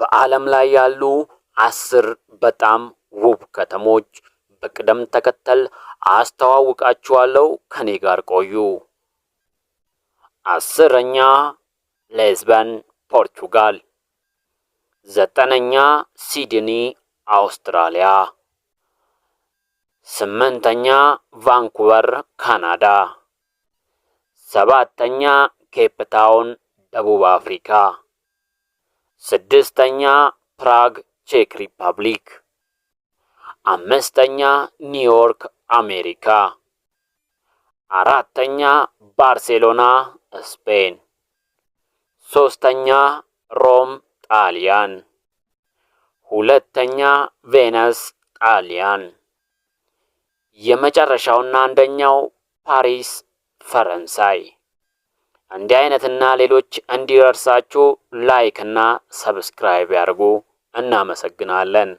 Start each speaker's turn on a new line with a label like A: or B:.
A: በዓለም ላይ ያሉ 10 በጣም ውብ ከተሞች በቅደም ተከተል አስተዋውቃችኋለሁ። ከኔ ጋር ቆዩ። 10ኛ ሊዝበን ፖርቹጋል፣ 9ኛ ሲድኒ አውስትራሊያ፣ 8ኛ ቫንኩቨር ካናዳ፣ 7ኛ ኬፕ ታውን ደቡብ አፍሪካ፣ 6ኛ ፕራግ ቼክ ሪፐብሊክ፣ 5ኛ ኒውዮርክ አሜሪካ፣ 4ኛ ባርሴሎና ስፔን፣ 3ኛ ሮም ጣሊያን፣ 2ኛ ቬነስ ጣሊያን፣ የመጨረሻውና 1ኛው ፓሪስ ፈረንሳይ። እንዲህ አይነትና ሌሎች እንዲደርሳችሁ like እና subscribe ያድርጉ። እናመሰግናለን።